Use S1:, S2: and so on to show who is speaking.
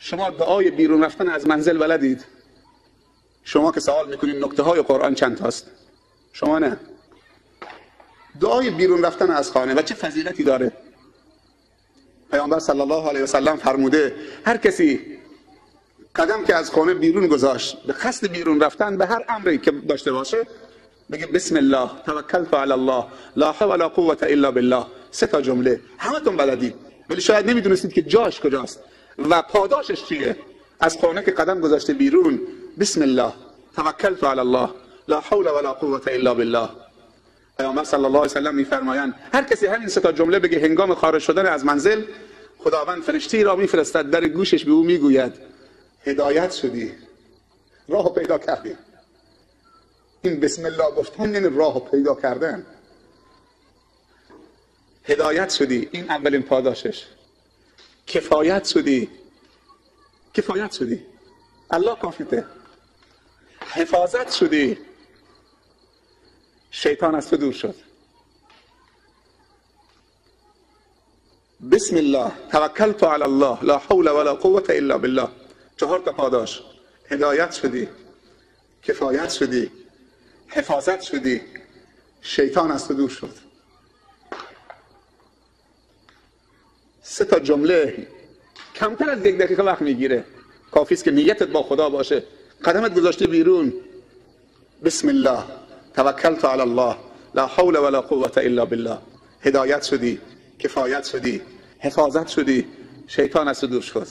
S1: شما دعای بیرون رفتن از منزل بلدید؟ شما که سوال میکنید نکته های قرآن چند تاست، شما نه. دعای بیرون رفتن از خانه و چه فضیلتی داره. پیامبر صلی الله علیه و سلم فرموده هر کسی قدم که از خانه بیرون گذاشت به قصد بیرون رفتن به هر امری که داشته باشه بگه بسم الله توکلت علی الله لا حول ولا قوة الا بالله. سه تا جمله همتون بلدید، ولی شاید نمیدونستید که جاش کجاست و پاداشش چیه. از خانه که قدم گذاشته بیرون، بسم الله توکلت علی الله لا حول ولا قوة الا بالله. پیامبر صلی الله علیه و سلم میفرمایند هر کسی همین سه تا جمله بگه هنگام خارج شدن از منزل، خداوند فرشته‌ای را میفرستد در گوشش به او میگوید هدایت شدی، راهو پیدا کردی. این بسم الله گفتن یعنی راهو پیدا کردن. هدایت شدی، این اولین پاداشش. کفایت شدی، کفایت شدی، الله کافیته. حفاظت شدی، شیطان از تو دور شد. بسم الله توکلت علی الله لا حول ولا قوة الا بالله. چهار تا پاداش: هدایت شدی، کفایت شدی، حفاظت شدی، شیطان از تو دور شد. سه تا جمله کمتر از یک دقیقه وقت میگیره. کافی است که نیتت با خدا باشه، قدمت گذاشته بیرون، بسم الله توکلت علی الله لا حول ولا قوة الا بالله. هدایت شدی، کفایت شدی، حفاظت شدی، شیطان از تو دور شد.